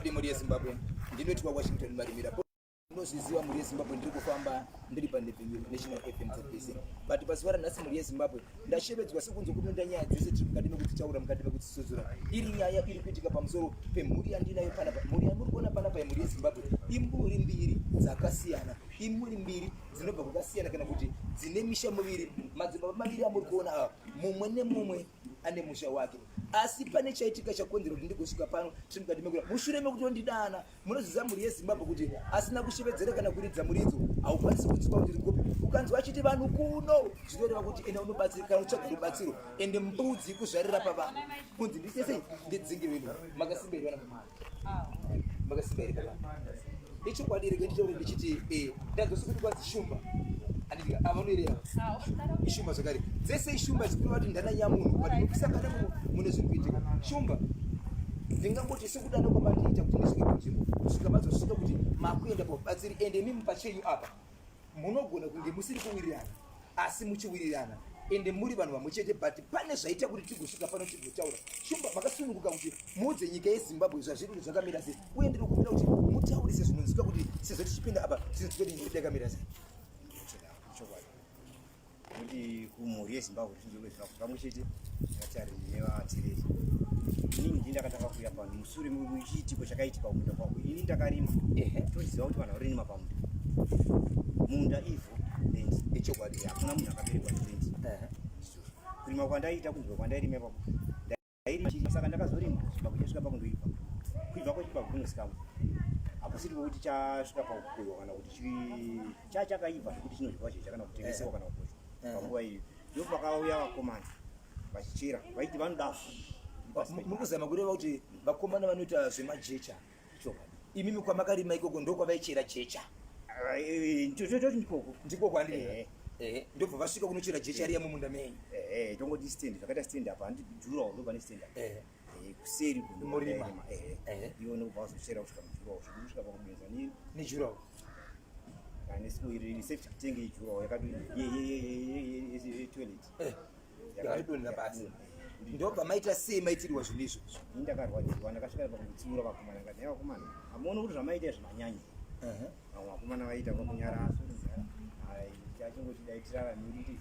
Makadii mhuri yeZimbabwe, ndinoitwa Washington Marimira. Munozviziva mhuri yeZimbabwe, ndiri kufamba ndiri panhepfenyuro National FM ZBC. But pazuva ranhasi mhuri yeZimbabwe ndashevedzwa sekunze kunoenda nyaya dzese tiri mukati mekudzitaura, mukati mekudzisudzura. Iri nyaya iri kuitika pamusoro pemhuri yandinayo panapa. Mhuri yamuri kuona panapa yemhuri yeZimbabwe imhuri mbiri dzakasiyana, imhuri mbiri dzinobva kwakasiyana kana kuti dzine misha miviri. Madzibaba maviri amuri kuona ava, mumwe nemumwe ane musha wake asi pane chaitika chakonzera kuti ndigosvika pano tiri mukati mekura mushure mekutondidana munoziva mhuri yezimbabwe kuti asina kushevedzera kana kuridza muridzo haukwanisi kunzwa kuti rikupi ukanzwa achiti vanhu kuno zvinoreva kuti enda unobatsira kana utsvaga rubatsiro ende mbudzi kuzvarira pavanhu kunzi ndisesei ndidzinge venhu makasimba here vana makasimba here baba ichokwadi rege nditaure ndichiti eh, ndanzwa sekuti kwanzi shumba anditi avanoerera ishumba zvakare dzese ishumba dzikureva kuti ndana nyamunhu but mukusangana mune zviri kuitika shumba ndingangoti sekudana kwamandiita kuti ndisvike panzvimbo kusvika mazosvika kuti makuenda pabatsiri ende imimi pachenyu apa munogona kunge musiri kuwirirana asi muchiwirirana ende muri vanhu vamwe chete but pane zvaita kuti tigosvika pano tigotaura shumba makasununguka kuti muudze nyika yezimbabwe zvazviri kuti zvakamira sei uye ndiri kumbira kuti mutaurise zvinonzwika kuti sezvo tichipinda apa zvinzwike kuti nyika yakamira sei chokwadi kuti kumhuri yezimbabwe tinzwe zvako pamwe chete vatari nevatereri inini ndini ndakatanga kuuya pano musure mechiitiko chakaitika kumunda kwangu ini ndakarima toziva kuti vanhu varinima pamunda munda ivhu land ichokwadi hakuna munhu akaberekwa neland kurima kwandaita kunzvimbo kwandairima ipapo ndairima saka ndakazorima chibako chasvika pakundoibva kuibva kwechibako kunozikamwa hakusiri kwekuti chasvika pakukohwa kana kuti chachakaibva zvekuti chinodyiwa checha kana kutengesewa kana kukochwa panguva iyo ndopakauya vakomana vachichera vaiti vanoda muri kuzama kureva kuti vakomana vanoita zvemajecha imimi kwamakarima ikoko ndokwavaichera jecha eh, toti ndikoko ndikoko andii eh. eh, ndobva vasvika kunochera jecha riya mumunda menyu tongoti stand zvakaita stand apa handi jurawo ndobva nestand apa kuseri murima iwo ndobva vazochera kusvika mujurawo zvekusvika pakudonza nejurawo septic tank yejurawo yakati yetoilet yakatodonhera pasi ndobva maita sei maitirwa zvinhu izvozvo ini ndakarwadziwa ndakasvika pakutsiura vakomana ngati nhai vakomana hamuoni kuti zvamaita izvi manyanya vamwe vakomana vaita kwakunyara achingoti dai tiraramiri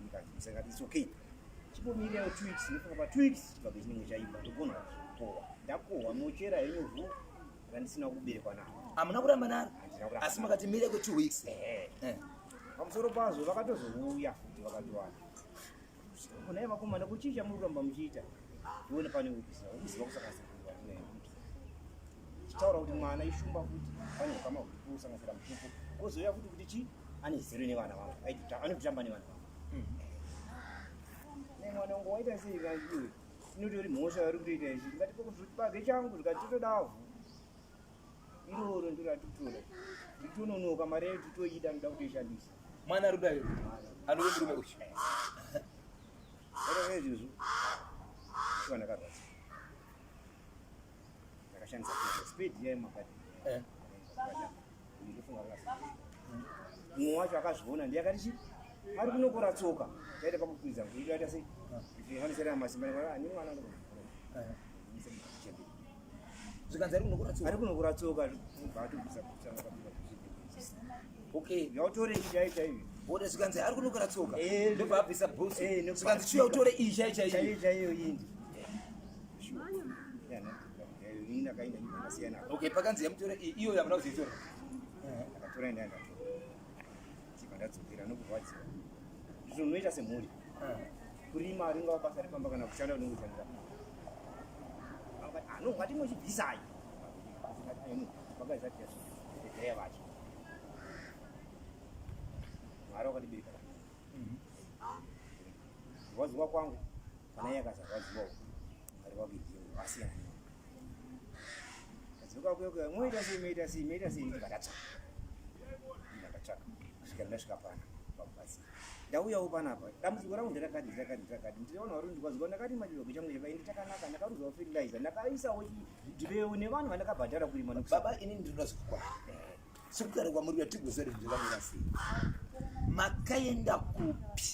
ndikazivisa ngati its okay chimbomirirawo two weeks ndofunga pa two weeks chibage chinenge chaibva ndogona kukohwa ndakohwa mochera henyu vhu randisina kuberekwa naro hamuna kuramba naro asi makati mire kwe two weeks eh. pamusoro pazvo vakatozouya futi vakatiwana Kunai vakomana kuchii chamuri kuramba muchiita tione pane ukuziva ukuziva kusakaziva chitaura kuti mwana ishumba futi pane ukama huripo kusanganisira mutupo kozouya futi kuti chi ane zero nevana vangu anototamba nevana vangu mm. ne mwana wangu waita sei kaiwe inotori mhosva yauri kutoita izvi ndingati pokuzvibage changu zvikati totodavhu iroro ndoratitora nditononoka mari yacho titoida ndoda kutoishandisa mwana ari kuda anove murume uyu era izvozvo shuwa ndakarwadziwa ndakashandisa speed yayo makati eh. mumwe wacho akazviona ndiye akati chi ari kunokora tsoka chaita pakukwidza kuita sei anisera masimba ani mwana eh. zvikanzi ari kunokura tsoka ari kunokura tsoka atobvisa okay yautore iyi chai chaiyo woda zvikanzi ari kunokura tsoka eh, ndobva abvisa bhutsu eh, zvikanzi chiuya utore iyi chai chaiyo chaiyo indi okay pakanzi yamutora iyi iyo yamuna kuzoitora akatora enda ndatora chibva ndadzokera nokurwadziwa zvino unoita semhuri kurima ringava basa repamba kana kushanda unongoshandira ano ngatingochibvisai vakaizatiaregeya vacho mwari wakatibereka kurwadziwa kwangu kana iye akasarwadziwawo mwari wake ndiye asiyana kadzoka kuya kuya moita sei moita sei moita sei ndibva ndatsvaka ndibva ndatsvaka kusvika ndasvika pano pakubatsira ndauyawo panapa dambudziko rangu nderakati nderakati nderakati ndinoona vari ndikwaziwa ndakati machivago changu chakaenda chakanaka ndakaruzawo fertilizer ndakaisawo chidhiveu nevanhu vandakabhadhara kurima baba ini ndinoda zvekukwana sekugara kwamuri kuya tigoziva kuti zvakamira sei makaenda kupi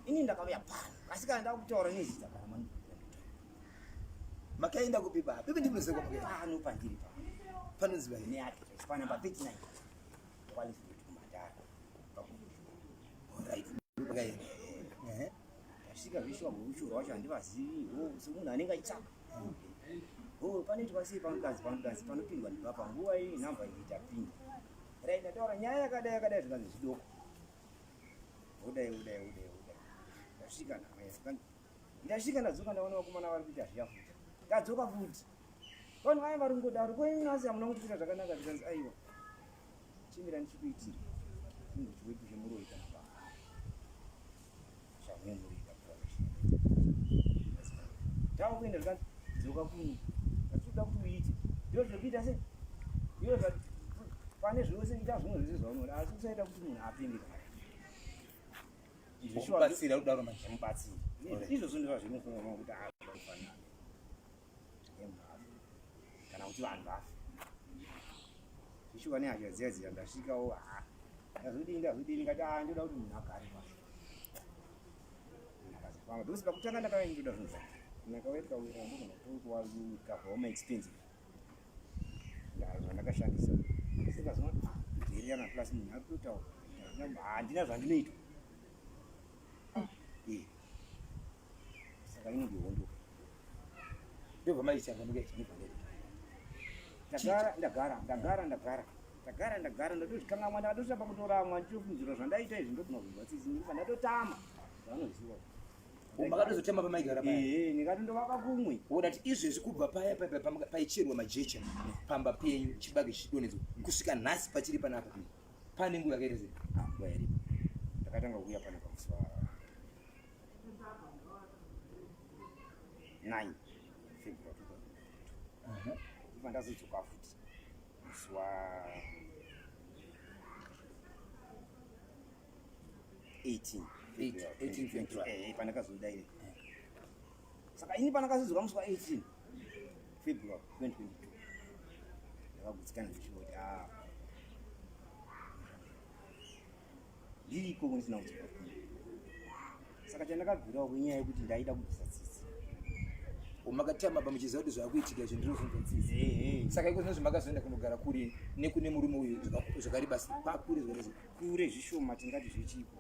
ini ndakauya pano asi kana ndakutaura nezita kana mani Makaenda kupi baba? Bibi ndimuzeko makaenda. Pano pandiri pa. Panonzi bai. Ne address pa number 39. Kwalifi kumandara. Alright. Makaenda. Eh. Ndasvika zveshuwa mushoro wacho handivazivi. Oh, semunhu anenge achitsvaka. Oh, panoitwa sei panodanzi panodanzi panopindwa ndipapa nguva iyi nhamba iyi tapinda. Right, ndataura nyaya yakadai yakadai zvikanzi zvidoko. Udai udai udai udai. Ndasvika ndamaya. Ndasvika ndadzoka ndaona vakomana vari kuita zviya futi. Ndadzoka futi. Vanhu vaya vari kungodaro ko imi nhasi hamuna kutiita zvakanaka zvikanzi aiwa. Chimira ndichikuitira. Chinhu chiwetu chemuroyi kana pa. Chamuroyi Tawo kuenda zvikanzi dzoka kuno. Ndatoda kuti uite. Ndizvo zvekuita sei? Ndizvo zva pane zvose ita zvimwe zvese zvaunoda asi usaita kuti munhu apinde kana. Mubatsira kudaro manje. Mubatsira. Izvozvo ndizvo zvinofunga mama kuti ah kufanana. Kana kuti vanhu vafe. Zvishuwa nehasha dziya dziya ndasvikawo ah ndazodini ndazodini ngati ah ndoda kuti munhu agare pasi. Munhu akazofamba because pakutanga ndakauya ndinoda zvinhu zvake. Munhu akauya tikawira ndogona kutokuwa ma expensive. Zvandakashandisa. Sikazoona ah kudhererana plus munhu ari kutotaura. Handina zvandinoita. Eh. Saka inenge hondo. Ndobva maita zvamukaita. Ndagara ndagara ndagara ndagara ndagara ndagara ndatozvikangamwa ndakatosvika pakutoramwa ndichofunzira zvandaita izvi ndogona kuzwa tsitsi ndikubva ndatotama zvanoziva Makatozotama pamaigara paya. Ehe, ndikatondovaka kumwe. Woda kuti izvezvi kubva paya paya paicherwa majecha pamba penyu chibage chichidonhedzwa kusvika nhasi pachiri panapa pane nguva yakaita sei? Ah, nguva iripo. Ndakatanga kuuya panapa musi wa 9 February 2022. Ndibva ndazodzoka futi musi wa 18 18 February. Eh, pandakazoda ile. Saka ini pandakazodzoka musi wa 18 February 2022. Ndakagutsikana ndichiti ah ndiriko ndisina kudzoka kuno. Saka chandakabvirawo kunyaya yekuti ndaida kubvisa tsitsi. Makatama pamuchiziva kuti zvakuitika izvi ndinozonzwa tsitsi. Saka iko zvinozvi makazoenda kunogara kuri nekune murume uyu zvakareba sei pakure zvakareba Kure zvishoma tingati zvechiko.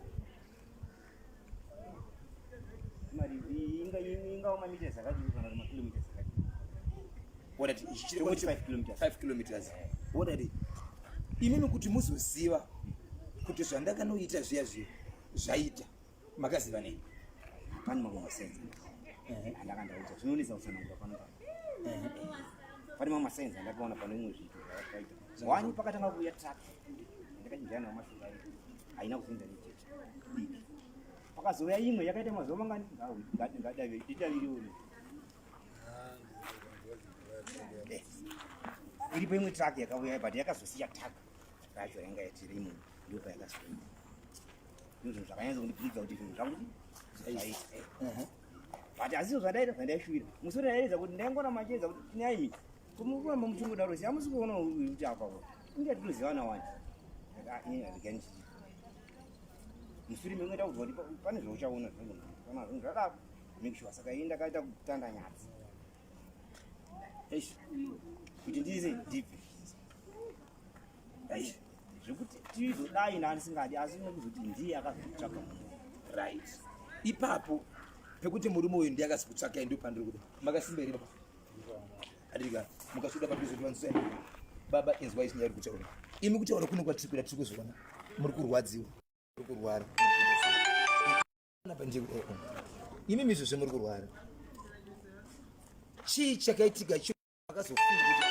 Mari inga inga mameters akadii kana kuti makilometers akadii. Alright, ichi chiri 5 kilometers. 5 kilometers. Alright. Imimi kuti muzoziva kuti zvandakanoita zviya zviya zvaita makaziva nei? Pane mamwe masenzi. Andaka ndaudza zvinonetsa kutsanangura pano pano. Pane mamwe masenzi andakaona pane imwe zviito zvakaita. Wani pakatanga kuuya truck ndakachinjana nawo mashoko ayo haina kuzoenda nejecha diki. Pakazouya imwe yakaita mazuva mangani ngadaviriwo iripo imwe truck yakauya but yakazosiya truck racho yanga yatiri imwe ndopayakazoenda. Ndizvo zvakanyatsa kundibvunza kuti zvinhu zvangu zvaita. But asi zvadaita zvandaishuvira. Musi ndaedza kuti ndaingona machiedza kuti nhaimi kumuramba muchingodaro sei hamusi kuona kuti apa ko. Inge tinozivana wani. Ah ini regai ndichiti. Musuri memwe ndakudzwa kuti pane zvauchaona zvinogona kana zvinhu zvadaro make sure saka ini ndakaita kutanda nyadzi. Eish. Kuti ndiise ndibve. Eish. Zvekuti tizodai ndaandisingadi asi nekuzoti ndiye akazotsvaga munhu. Right. Ipapo pekuti murume uyu ndiye akazokutsvakai ndipo pandiri kuda. Makasimba here baba? Adirika mukasvika padhuze kuti vanzwisai. Baba inzwai ichi nyaya iri kutaura. Imi kutaura kuno kwatiri kuda tiri kuzviona. Muri kurwadziwa. Muri kurwara. Imi mizvo muri kurwara. Chii chakaitika akazofunga kuti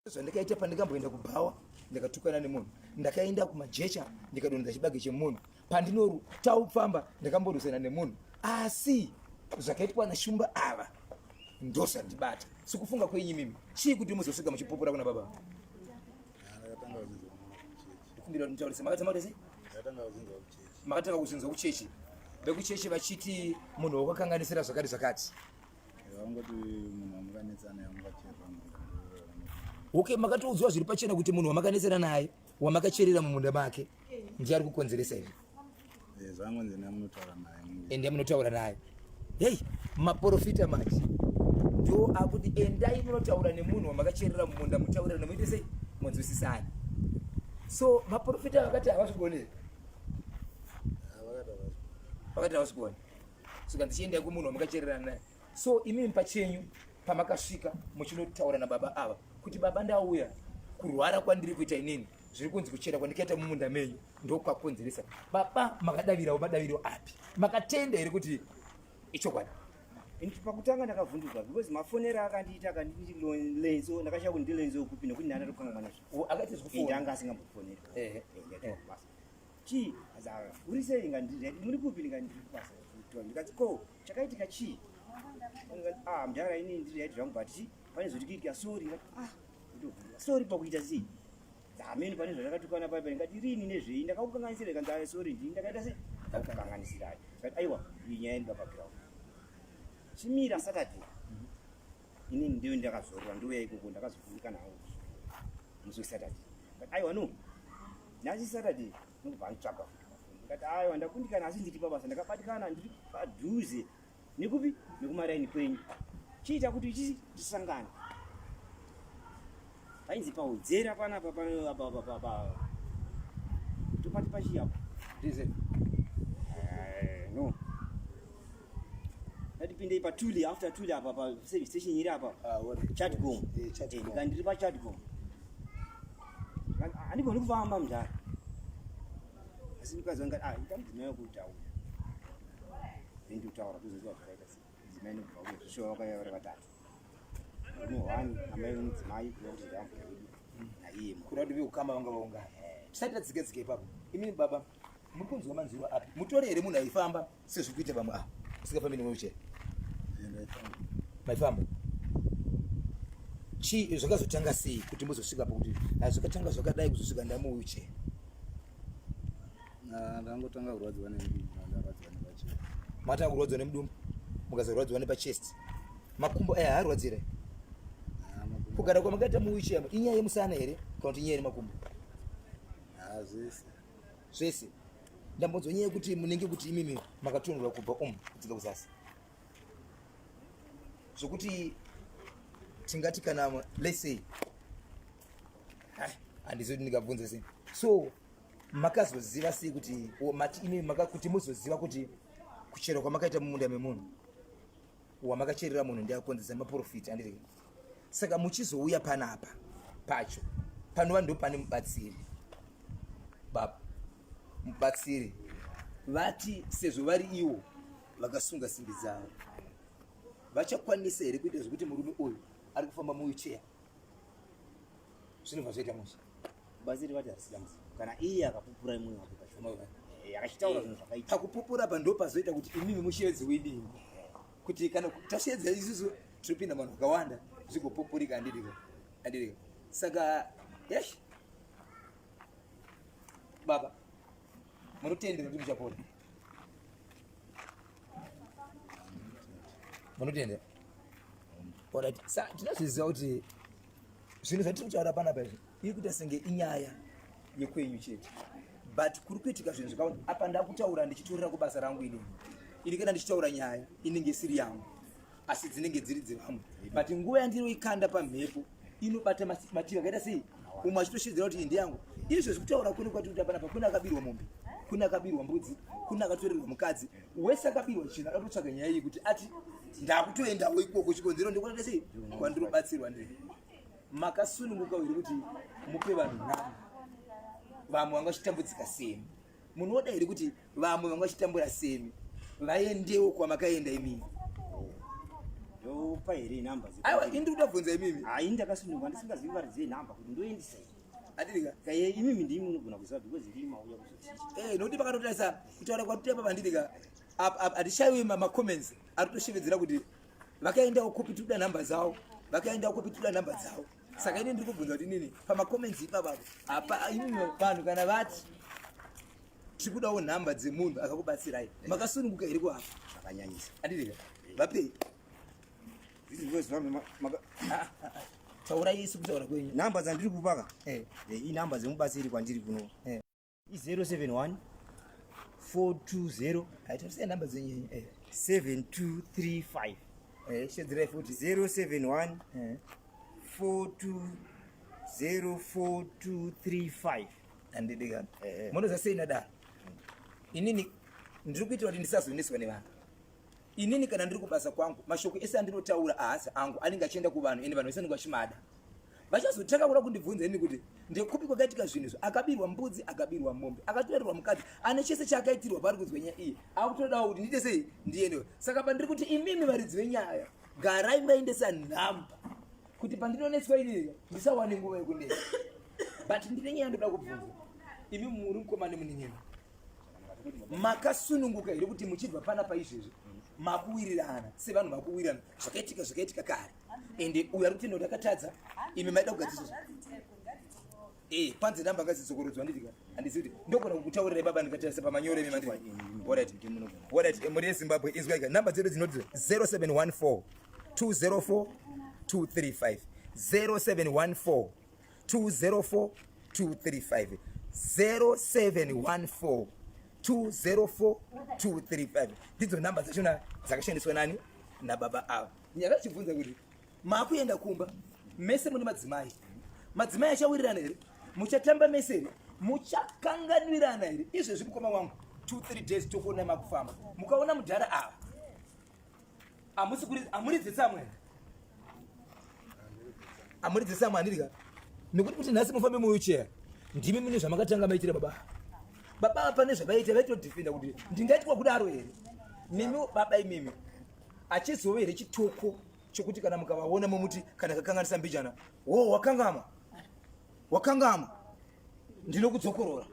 ah, zvandakaita pandikamboenda kubhawa ndakatukana nemunhu ndakaenda kumajecha ndikadonhedza chibage chemunhu pandinotaufamba ndakamborwisana nemunhu asi zvakaitwa nashumba ava ndozvandibata sekufunga kwenyu mimi chii kuti muzosvika muchipupura kuna baba ndikumbira kuti mutaurise makatanga kuti sei makatanga kuzvinzwa kuchechi vekuchechi vachiti munhu wakakanganisira zvakati zvakati Vangoti munhu wamukanetsana naye wamakacherera munda. Okay, makatoudzwa zviri pachena kuti munhu wamakanetsana naye wamakacherera mumunda make ndiye ari kukonzeresa izvi. Eh, zvangonzi ndiye munotaura naye. Ndiye munotaura naye. Hey, maporofita manje. Ndo akuti endai munotaura nemunhu wamakacherera mumunda, mutaurirane, muite sei, munzwisisane. So maprofita vakati havazvigoni here? Vakati havazvigoni. Saka ndichiendai kumunhu wamakachererana naye. So imimi pachenyu pamakasvika muchinotaura nababa ava kuti baba ndauya, kurwara kwandiri kuita inini zviri kunzi kuchera kwandikaita mumunda menyu ndokwakonzeresa. Baba makadavirawo madaviro api? Makatenda here kuti ichokwadi? Pakutanga ndakavhunduka because mafonero akandiita akanditi Lenzo, ndakashaya kuti ndiLenzo kupi nekuti ndana tokanganwa zvo. Akaita zvekufona. Anga asingambofoneri. Basa. Chii? Uri sei? Muri kupi? Ndikati basa. Ndikati ko chakaitika chii? Ah, mudhara ini ndiri yaiti zvangu but chii? Pane zviri kuitika, sorry. Ah, sorry pakuita sei? Ameni pane zvandakatukana paipa, ndikati rini nezvei ndakakukanganisira, ikanzi aye sorry, ndini ndakaita sei, ndakakukanganisirai. Ndikati aiwa, iyi nyaya inoda paground. Chimira Saturday. Inini ndiyo ndakazorora ndouya ikoko, ndakazovhundika nawo musi weSaturday. Ndikati aiwa no, nhasi Saturday ndobva anditsvaga futi pafoni. Ndikati aiwa ndakundikana asi ndiri pabasa, ndakabatikana, ndiri padhuze nekupi nekumaraini kwenyu, chiita kuti ichi tisangane painzi paudzera panapa pano apa apa apa topati pachi apa Ndize. No, ndatipindei patuli, after tuli apa pa service station iri apa. Ah, what? Chatgom. Chatgom. Ndikandiri paChatgom, handigoni kufamba mudhara, asi ndikazwa ngati ah, ita mudzimai wekuti auya, then ndikutaura tozoziva zvakaita sei. Mudzimai nobva uya, zvishuwa vakauya vari vatatu, murume one, amai vemudzimai, kuva kuti ndambuya wedu naiye. Kuda kuti veukama vanga vaungana. Tisati tadzike dzike ipapo, imini baba muri kunzwa manzwiro api? Mutore here munhu aifamba sezviri kuita vamwe ava usingafambi newheelchair? Ndaifamba. Maifamba. Chii zvakazotanga sei kuti muzosvika pakuti zvakatanga zvakadai kuzosvika ndamuwheelchair? Ndangotanga kurwadziwa nemudumbu, ndarwadziwa nepachest. Matanga kurwadziwa nemudumbu, mukazorwadziwa nepachest. Makumbo aya haarwadzire? Kugara kwamakaita muwheelchair inyaya yemusana here kana kuti inyaya yemakumbo? Zvese. Zvese. Ndambonzwa nyaya yekuti munenge kuti imimi makatonhorwa kubva umu kudzika kuzasi, zvokuti tingati kana let's say, handizi kuti ndingabvunze sei. So makazoziva sei kuti mati imimi kuti muzoziva kuti kuchera kwamakaita mumunda memunhu wamakacherera munhu ndiakonzesa maprofita, handiti? Saka muchizouya panapa pacho panova ndo pane mubatsiri, baba mubatsiri vati sezvo vari iwo vakasunga simbi dzavo, vachakwanisa here kuita zvekuti murume uyu ari kufamba muwheelchair zvinobva zvaita musha? Batsiri vati harisi dambudziko kana iye akapupura mwoyo wake pacho. Akachitaura zvinhu zvakaita. Pakupupura pa ndo pazoita kuti imimi musheedze inini, kuti kana tasheedza isusu tinopinda vanhu vakawanda, zvigopupurika, handiriko? Handiriko? Saka yes, baba, munotendera kuti muchapona? Munotendera? Alright. Sa tinozviziva kuti zvinhu zvatiri kutaura panapa izvi iri kuita senge inyaya yekwenyu chete, but kuri kuitika zvinhu zvakawanda apa. Ndakutaura ndichitorera kubasa rangu inini. Ini kana ndichitaura nyaya inenge isiri yangu, asi dzinenge dziri dzevamwe, but nguva yandinoikanda pamhepo inobata mativi akaita sei, umwe achitoshedzera kuti iyi ndeyangu. Izvo kutaura kune kwatiri kuita panapa, kune akabirwa mombe, kune akabirwa mbudzi, kune akatorerwa mukadzi, wese akabirwa chinhu akatotsvaga nyaya iyi kuti ati ndakutoendawo ikoko. Chikonzero ndikunoita sei kwandinobatsirwa ndiri. Makasununguka here kuti mupe vanhu nhamo, vamwe vanga vachitambudzika semi? Munoda here kuti vamwe vanga vachitambura semi vaendewo kwamakaenda imimi? Ndopa here nhamba? Aiwa, ini ndiri kuda imimi. Hai, ndakasununguka, ndisingazivi varidzive nhamba kuti ndoendisa here. Atirika. Kaye imimi ndimi munogona kuziva because ndimi mauya kuzoticha. Nokuti pakatotarisa kutaura kwatutema pandirika hatishayiwi macomments ari kutoshevedzera kuti vakaendawo kupi, tikuda nhamba dzavo, vakaendawo kupi, tikuda nhamba dzavo. Saka ini ndiri kubvunza kuti inini pamacomments ipapapo apa imimi vanhu kana vati tikudawo nhamba dzemunhu akakubatsirai, makasununguka here kuapa? Zvakanyanyisa. Andirika, vapei. This is because Taurai isi kutaura kwenyu. Nhamba dzandiri kupaka inhamba dzemubatsiri kwandiri kuno. I071 420 Haitarisai nhamba dzenyu. 7235. Eh, shedzirai futi 071 42 04235. Handidi kana. Eh, eh. Munoziva sei nadaro? Inini ndiri kuitira kuti ndisazoneswa nevanhu. Inini kana ndiri kubasa kwangu, mashoko ese andinotaura haasi angu, anenge achienda kuvanhu, ende vanhu vese vanenge vachimada. Vachazotanga kuda kundibvunza inini kuti ndekupi kwakaitika zvinhu izvo. Akabirwa mbudzi, akabirwa mombe, akatorerwa mukadzi, ane chese chaakaitirwa paari kunzwa nyaya iyi, akutodawo kuti ndiite sei, ndiendewo. Saka pandiri kuti imimi varidzi venyaya, garai maendesa nhamba kuti pandinonetswa inini ndisawane nguva yekunetsa. But ndine nyaya ndoda kubvunza, imi muri mukoma nemunin'ina, makasununguka here kuti muchibva panapa izvezvi makuwirirana sevanhu vakuwirirana? Zvakaitika zvakaitika kare, ende uyo ari kutenda kuti akatadza, imi maida kugadzirisa. Eh, panze namba ngadzidzokorodzwa, handiti ka? Handizivi kuti ndogona kukutaurirai baba ndikatarisa pamanyoro imi mandiri. Alright. Alright, eh, mhuri yeZimbabwe, inzwai ka, namba dzedu dzinoti 0714 204 235, 0714 204 235, 0714 204 235 ndidzo namba dzachona dzakashandiswa nani nababa ava. Nyakachibvunza kuti maakuenda kumba mese mune madzimai, madzimai achawirirana here? Muchatamba mese here? Muchakanganwirana here? Izvezvi mukoma wangu, 2 3 days tokuona makufamba. Mukaona mudhara ava, hamuridze tsamwe here? Hamuridze tsamwe, handidya nekuti kuti nhasi mufambe muwheelchair, ndimi mune zvamakatanga maitira baba. Baba ava pane zvavaita, vaitodefenda kuti ndingaitwa kudaro here? Nemi baba imimi, achizove here chitoko chokuti kana mukavaona momuti kana kakanganisa mbijana, wo wakangama, wakangama, ndinokudzokorora?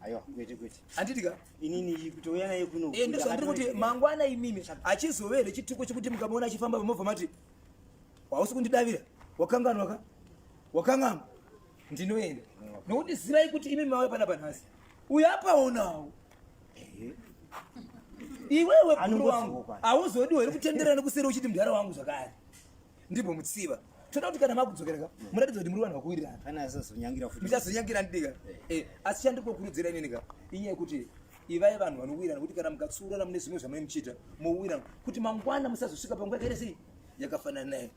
Aiwa, kwete, kwete. Handiti ka? Inini kutouya naye kuno. Eh, ndozvandiri kuti mangwana imimi achizove here chituko chekuti mukamuona achifamba mobva mati hausi kundidavira, wakanganwa ka, wakangama, ndinoenda? Nokuti zivai kuti imi mauya panapa nhasi, uyo apaonawo iwewe bhuru wangu, hauzodiwo here kutenderera nekuseri uchiti mudhara wangu zvakare ndimbomutsiva? Toda kuti kana makudzokera ka, muratidza kuti muri vanhu vakuwirirana. Kana asazonyangira futi. Muchazonyangira ndika. Eh, asi chandikukurudzira inini ka, inyaya yekuti ivai vanhu vanowirirana, kuti kana mukatsurana mune zvimwe zvamunenge muchiita, mowirirana kuti mangwana musazosvika panguva yakaita sei, yakafanana nayo.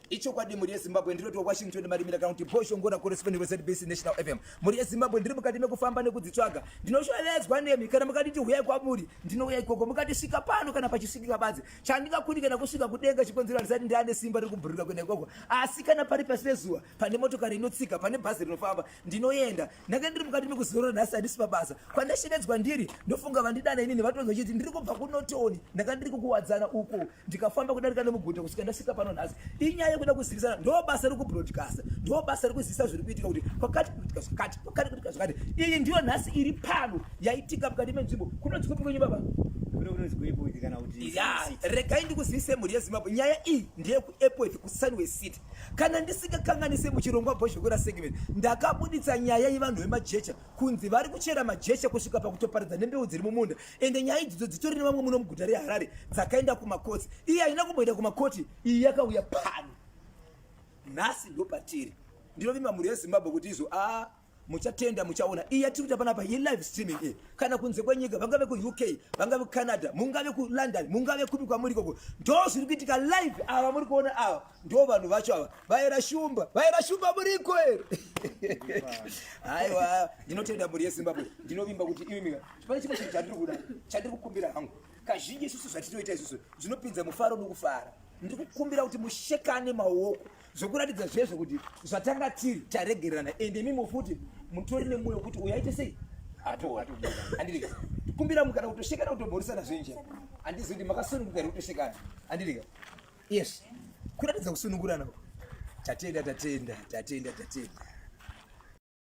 Ichokwadi, mhuri yeZimbabwe, ndinoti Washington Marimira kana kuti Bhoshongora, correspondent weZBC National FM. Mhuri yeZimbabwe, ndiri mukati mekufamba nekudzitsvaga. Ndinoshevedzwa nemi, kana mukatiti huyai kwamuri, ndinouya ikoko. Mukati svika pano kana pachisvikika badzi, chandingakundikana kusvika kudenga, chikonzero handisati ndaane simba riri kubhururuka kuenda ikoko. Asi kana pari pasi pezuva pane motokari inotsika, pane bhazi rinofamba, ndinoenda. Ndanga ndiri mukati mekuzorora nhasi, handisi pabasa. Kwandashevedzwa ndiri, ndofunga vandidana inini, vatonzwa chiti ndiri kubva kuNotoni, ndanga ndiri kukuwadzana uko, ndikafamba kudarika nemuguta kusvika ndasvika pano nhasi. Inyaya yekuda kuzivisana, ndo basa rekubroadcast, ndo basa rekuzivisa zviri kuitika, kuti kwakati kuitika zvakati, kwakati kuitika zvakati. Iyi ndiyo nhasi iri pano yaitika mukati menzvimbo kunonzi kupi kwenyu baba? Kuno kunonzi kuEpworth kana kuti Ya, regai ndikuzivise mhuri yeZimbabwe, nyaya iyi ndeyekuEpworth, kuSunway City. Kana ndisingakanganise, muchirongwa Bhozhokora segment ndakabuditsa nyaya yevanhu vemajecha, kunzi vari kuchera majecha kusvika pakutoparadza nembeu dziri mumunda. Ende nyaya idzodzo dzitori nevamwe muno muguta reHarare, dzakaenda kumakoti. Iyi haina kumboenda kumakoti, iyi yakauya pano nhasi, ndopatiri. Ndinovimba mhuri yeZimbabwe kuti izvo a muchatenda, muchaona. Iyi yatiri kuita panapa ilive streaming iyi, kana kunze kwenyika, vangave kuUK, vangave kuCanada, mungave kuLondon, mungave kupi kwamuri ikoko, ndo zviri kuitika live. Ava muri kuona ava ndo vanhu vacho ava, vaera Shumba. Vaera Shumba, muriko here? Aiwa, ndinotenda mhuri yeZimbabwe. Ndinovimba kuti imimika pane chimwe chinhu chandiri kuda, chandiri kukumbira hangu. Kazhinji isusu zvatinoita isusu zvinopinza mufaro nokufara. Ndiri kukumbira kuti mushekane maoko zvokuratidza zvezvo kuti zvatanga tiri taregererana, ende imimo futi mutori nemwoyo kuti uyu aite sei, atora. Handiti kumbira mukana kutoshekana, kutomhorisana zvenje. Handizivi kuti makasununguka here kutoshekana, handiti ka? Yes, kuratidza kusunungurana. Tatenda, tatenda, tatenda, tatenda.